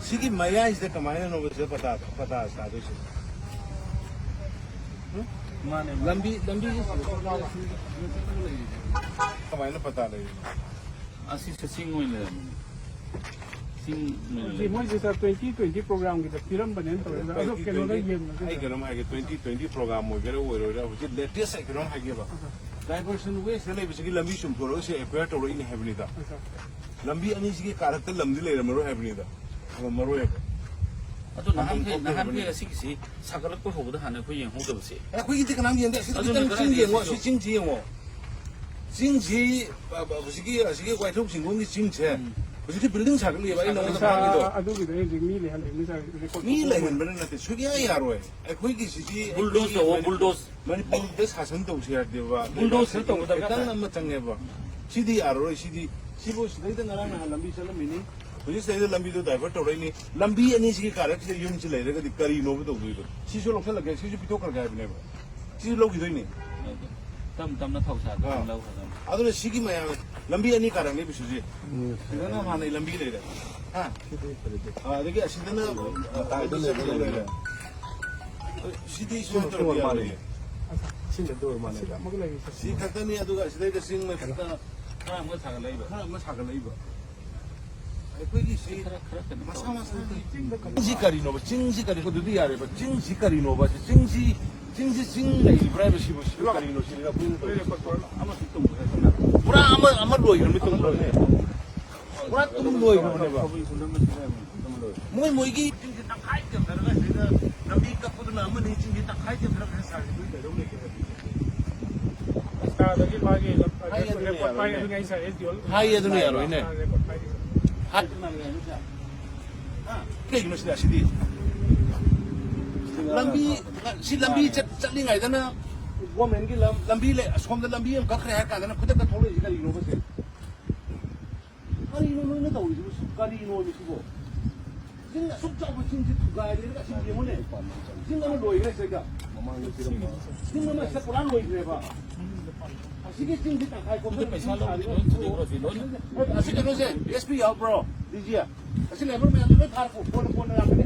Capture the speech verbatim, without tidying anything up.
ꯁꯤꯒꯤ ꯃꯌꯥꯏꯁꯤꯗ ꯀꯃꯥꯏꯅꯅꯣꯕ ꯁꯤꯗ ꯄꯇꯥ, ꯄꯇꯥ ꯁꯥꯗꯣꯏꯁꯦ? ꯃꯥꯅꯦ, ꯃꯥꯅꯦ꯫ ꯂꯝꯕꯤ, ꯂꯝꯕꯤꯁꯤ ꯀꯃꯥꯏꯅ ꯄꯇꯥ ꯂꯩꯔꯤꯅꯣ? ꯑꯁꯤꯁꯦ ꯆꯤꯡ ꯑꯣꯏꯅ ꯂꯩꯔꯝꯃꯤꯅꯦ꯫ ꯆꯤꯡ ꯑꯣꯏꯅ ꯍꯧꯖꯤꯛ ꯂꯩꯔꯝꯃꯤ꯫ ꯃꯣꯏꯁꯦ ꯁꯥꯔ, ꯇ꯭ꯋꯦꯟꯇꯤ ꯇ꯭ꯋꯦꯟꯇꯤ ꯄ꯭ꯔꯣꯒ꯭ꯔꯥꯝꯒꯤꯗ ꯄꯤꯔꯝꯕꯅꯦꯅ ꯇꯧꯔꯦ꯫ ꯑꯗꯣ ꯇ꯭ꯋꯦꯟꯇꯤ ꯀꯩꯅꯣꯗ ꯇ꯭ꯋꯦꯟꯇꯤ, ꯌꯦꯡꯉꯒꯦ, ꯑꯩ ꯁꯥꯔ꯫ ꯀꯩꯅꯣꯝ ꯍꯥꯏꯒꯦ, ꯇ꯭ꯋꯦꯟꯇꯤ ꯇ꯭ꯋꯦꯟꯇꯤ ꯄ꯭ꯔꯣꯒ꯭ꯔꯥꯝ ꯑꯣꯏꯒꯦꯔꯥ ꯑꯣꯏꯔꯣꯏꯔꯥ, ꯍꯧꯖꯤꯛ ꯂꯦꯇꯦꯁ ꯑꯩ ꯀꯩꯅꯣꯝ ꯍꯥꯏꯒꯦꯕ꯫ ꯑꯥ, ꯁꯥꯔ꯫ ꯗꯥꯏꯚꯔꯁꯟ ꯋꯦꯁꯇ ꯂꯩꯕꯁꯤꯒꯤ ꯂꯝꯕꯤ ꯆꯨꯝꯊꯣꯔꯛꯑꯒ ꯁꯤ ꯑꯦꯀ꯭ꯋꯦꯌꯔ ꯇꯧꯔꯛꯏꯅꯦ ꯍꯥꯏꯕꯅꯤꯗ꯫ ꯑꯥ, ꯁꯥꯔ꯫ ꯂꯝꯕꯤ ꯑꯅꯤꯁꯤꯒꯤ ꯀꯥꯔꯛꯇ ꯂꯝꯗꯤ ꯂꯩꯔꯝꯃꯔꯣꯏ ꯍꯥꯏꯕꯅꯤꯗ꯫ ꯑꯗꯣ ꯃꯔꯣꯏ ꯑꯗꯣ꯫ ꯑꯗꯣ ꯅꯍꯥꯟꯈꯩ, ꯅꯍꯥꯟꯈꯩ ꯑꯁꯤꯒꯤꯁꯤ ꯁꯥꯒꯠꯂꯛꯄ ꯍꯧꯕꯗ ꯍꯥꯟꯅ ꯑꯩꯈꯣꯏ ꯌꯦꯡꯍꯧꯗꯕꯁꯦ꯫ ꯑꯦ, ꯑꯩꯈꯣꯏꯒꯤꯗꯤ ꯀꯅꯥꯝ ꯌꯦꯡꯗꯦ꯫ ꯑꯁꯤꯗ ꯑꯗꯨꯅ ꯈꯤꯇꯪ ꯀꯗꯥꯏ ꯆꯤꯡ ꯌꯦꯡꯉꯣ, ꯌꯦꯡꯉꯤꯅꯣ? ꯁꯤ ꯆꯤꯡꯁꯤ ꯌꯦꯡꯉꯣ꯫ ꯆꯤꯡꯁꯤ, ꯑ, ꯑ, ꯍꯧꯖꯤꯛꯀꯤ, ꯑꯁꯤꯒꯤ ꯋꯥꯏꯊꯧ ꯆꯤꯡꯈꯣꯡꯒꯤ ꯆꯤꯡꯁꯦ, ꯎꯝ꯫ ꯍꯧꯖꯤꯛꯇꯤ ꯕꯤꯜꯗꯤꯡ ꯁꯥꯒꯠꯂꯤꯑꯕ, ꯑꯩ ꯅꯉꯣꯟꯗ ꯁꯥꯒꯠꯂꯤ꯫ ꯐꯥꯒꯤꯗꯣ꯫ ꯑꯗꯨꯒꯤꯗꯣ ꯑꯩ ꯍꯧꯖꯤꯛ ꯃꯤ ꯂꯩꯍꯟꯗ꯭ꯔꯤꯕꯅꯤ, ꯁꯥꯔ꯫ ꯔꯦꯀꯣꯔꯠ ꯃꯤ ꯇꯧꯊꯣꯛꯄ ꯂꯩꯍꯟꯕꯅ ꯅꯠꯇꯦ, ꯁꯨꯡꯌꯥ ꯌꯥꯔꯣꯏ꯫ ꯑꯩꯈꯣꯏꯒꯤ ꯁꯤꯗꯤ ꯕꯨꯜꯗꯣꯁ ꯇꯧꯑꯣ, ꯕꯨꯜꯗꯣꯁ꯫ ꯃꯅꯤꯄꯨꯔꯗ ꯁꯥꯁꯟ ꯇꯧꯁꯤ ꯍꯥꯏꯔꯗꯤꯕ, ꯕꯨꯜꯗꯣꯁꯔ ꯇꯧꯒꯗꯕ ꯈꯤꯇꯪ ꯇꯥꯏ꯫ ꯑꯃ ꯆꯪꯉꯦꯕ꯫ ꯁꯤꯗꯤ ꯌꯥꯔꯔꯣꯏ꯫ ꯁꯤꯗꯤ, ꯁꯤꯕꯨ ꯁꯤꯗꯩꯗ ꯉꯔꯥꯡ ꯅꯍꯥꯟ ꯂꯝꯕꯤ ꯆꯠꯂꯝꯃꯤꯅꯤ, ꯍꯧꯖꯤꯛ ꯁꯤꯗꯩꯗ ꯂꯝꯕꯤꯗꯣ ꯗꯥꯏꯚꯔꯠ ꯇꯧꯔꯛꯏꯅꯤ꯫ ꯂꯝꯕꯤ ꯑꯅꯤꯁꯤꯒꯤ ꯀꯥꯔꯛꯁꯤꯗ ꯌꯨꯝꯁꯤ ꯂꯩꯔꯒꯗꯤ ꯀꯔꯤꯅꯣꯕ ꯇꯧꯗꯣꯏꯗꯣ? ꯁꯤꯁꯨ ꯂꯧꯁꯜꯂꯒꯦ, ꯁꯤꯁꯨ ꯄꯤꯊꯣꯛꯈ꯭ꯔꯒꯦ ꯍꯥꯏꯕꯅꯦꯕ꯫ ꯁꯤꯁꯨ ꯂꯧꯈꯤꯗꯣꯏꯅꯤ꯫ ꯇꯞ ꯇꯞꯅ ꯊꯧꯁꯥꯗ ꯑꯥ꯫ ꯑꯗꯨꯝ ꯂꯧꯈ꯭ꯔꯗꯕꯅꯤ꯫ ꯑꯗꯨꯅ ꯁꯤꯒꯤ ꯃꯌꯥꯝ, ꯂꯝꯕꯤ ꯑꯅꯤ ꯀꯥꯔꯛꯅꯦꯕ ꯁꯤꯁꯦ꯫ ꯎꯝ꯫ ꯁꯤꯗꯅ ꯍꯥꯟꯅꯩ ꯂꯝꯕꯤ ꯂꯩꯔꯦ꯫ ꯍꯥ? ꯁꯤꯗꯤ ꯐꯖꯗꯦ꯫ ꯑꯥ, ꯑꯗꯒꯤ ꯑꯁꯤꯗꯅ ꯃꯇꯥꯏꯗ ꯂꯩꯕ ꯂꯩꯔꯦ꯫ ꯁꯤꯗꯤ ꯁꯤ ꯁꯨꯃꯥꯏꯅ ꯇꯧꯔꯗꯤ ꯇꯣꯔ ꯃꯥꯜꯂꯦ꯫ ꯌꯥꯔꯣꯏꯌꯦ꯫ ꯁꯤꯅ ꯇꯣꯔ ꯃꯥꯜꯂꯦ꯫ ꯁꯤ ꯑꯃꯒ ꯂꯩꯔꯤ, ꯁꯤ ꯁꯤ ꯈꯛꯇꯅꯤ, ꯑꯗꯨꯒ ꯑꯁꯤꯗꯩꯗ ꯆꯤꯡ ꯃꯊꯛꯇ ꯈꯔ ꯑꯃ ꯁꯥꯒꯠꯂꯛꯏꯕ꯫ ꯈꯔ ꯑꯃ ꯁꯥꯒꯠꯂꯛꯏꯕ꯫ ꯑꯩꯈꯣꯏꯒꯤ ꯁꯤ ꯈꯔ, ꯈꯔ ꯀꯩꯅꯣ ꯃꯁꯥ ꯇꯧꯔꯦ꯫ ꯃꯁꯥꯒꯤ ꯆꯤꯡꯁꯤ ꯀꯔꯤꯅꯣꯕ? ꯆꯤꯡꯁꯤ ꯀꯔꯤ-, ꯑꯗꯨꯗꯤ ꯌꯥꯔꯦꯕ꯫ ꯆꯤꯡꯁꯤ ꯀꯔꯤꯅꯣꯕ? ꯁꯤ ꯆꯤꯡꯁꯤ, ꯆꯤꯡꯁꯤ ꯆꯤꯡ ꯂꯩꯔꯤꯕ꯭ꯔꯥ ꯍꯥꯏꯕ ꯁꯤꯕꯨ, ꯁꯤꯕꯨ ꯀꯔꯤꯅꯣ ꯁꯤꯅꯤꯗ ꯑꯩꯈꯣꯏꯅ ꯇꯧꯔꯤꯁꯤ꯫ ꯄꯨꯔꯥ ꯑꯃ, ꯑꯃ ꯂꯣꯏꯈ꯭ꯔꯕꯅꯤ, ꯇꯨꯝꯈ꯭ꯔꯕꯅꯤ꯫ ꯄꯨꯔꯥ ꯇꯨꯝ ꯂꯣꯏꯈ꯭ꯔꯕꯅꯦꯕ꯫ ꯃꯣꯏ ꯃꯣꯏꯒꯤ ꯆꯤꯡꯁꯤ ꯇꯪꯈꯥꯏ ꯇꯦꯝꯊꯔꯒ ꯁꯤꯗ ꯂꯝꯕꯤ ꯀꯛꯄꯗꯨꯅ ꯑꯃꯅꯤ, ꯆꯤꯡꯁꯤ ꯇꯪꯈꯥꯏ ꯇꯦꯝꯊꯔꯒ ꯁꯥꯔꯤꯗꯨ ꯀꯩꯗꯧ ꯂꯩꯒꯦ ꯍꯥꯏꯕꯅꯤ? ꯁꯥꯔꯗꯒꯤ ꯃꯥꯒꯤ ꯍꯥꯏ ꯑꯗꯨꯅ ꯔꯦꯀꯣꯔꯠ ꯄꯥꯏ ꯌꯥꯔꯣꯏꯅꯦ꯫ ꯑꯗꯨꯅꯤ ꯑꯩ ꯁꯥꯔ ꯑꯦꯁ ꯗꯤ ꯑꯣ ꯍꯥꯏ ꯑꯗꯨꯅ ꯌꯥꯔꯣꯏꯅꯦ꯫ ꯔꯦꯀꯣꯔꯠ ꯄꯥꯏꯔꯤꯁꯦ꯫ ꯍꯥꯏ꯫ ꯀꯩꯒꯤꯅꯣ ꯁꯤꯗ ꯁꯤꯗꯤ? ꯂꯝꯕꯤ, ꯁꯤ ꯂꯝꯕꯤ ꯆꯠ-, ꯆꯠꯂꯤꯉꯩꯗꯅ ꯒꯣꯔꯃꯦꯟꯒꯤ ꯂꯝ-, ꯂꯝꯕꯤ ꯂꯩ, ꯑꯁꯣꯝꯗ ꯂꯝꯕꯤ ꯑꯃ ꯀꯛꯈ꯭ꯔꯦ ꯍꯥꯏꯔ ꯀꯥꯟꯗꯅ ꯈꯨꯗꯛꯇ ꯊꯣꯛꯂꯛꯏꯁꯤ ꯀꯔꯤꯒꯤꯅꯣꯕ ꯁꯦ? ꯀꯔꯤꯅꯣ ꯅꯣꯏꯅ ꯇꯧꯔꯤꯁꯤꯕꯨ? ꯀꯔꯤꯅꯣ ꯁꯤꯕꯣ? ꯆꯤꯡ ꯑꯁꯨꯛ ꯆꯥꯎꯕ ꯆꯤꯡꯁꯤ ꯊꯨꯒꯥꯏꯔꯦ, ꯑꯁꯤ ꯌꯦꯡꯉꯨꯅꯦ꯫ ꯆꯤꯡ ꯑꯃ ꯂꯣꯏꯈ꯭ꯔꯦ ꯁꯤꯗ꯫ ꯆꯤꯡ ꯑꯃ ꯁꯤꯗ ꯄꯨꯔꯥ ꯂꯣꯏꯈ꯭ꯔꯦꯕ꯫ ꯑꯁꯤꯒꯤ ꯆꯤꯡꯁꯤ ꯇꯪꯈꯥꯏ ꯀꯣꯝꯊꯣꯛ ꯄꯩꯁꯥ ꯂꯧꯔꯗꯤ ꯂꯣꯏ ꯊꯨꯗꯦꯛꯈ꯭ꯔꯣ ꯁꯤ ꯂꯣꯏꯅ꯫ ꯑꯁꯤ ꯀꯩꯅꯣꯁꯦ, ꯑꯦꯁ ꯄꯤ ꯌꯥꯎꯕ꯭ꯔꯣ? D G? ꯑꯁꯤ ꯂꯩꯕ ꯃꯌꯥꯝꯗꯣ ꯂꯣꯏ ꯐꯥꯔꯛꯄ ꯀꯣꯟꯅ ꯀꯣꯟꯅ ꯂꯥꯛꯀꯅꯤ꯫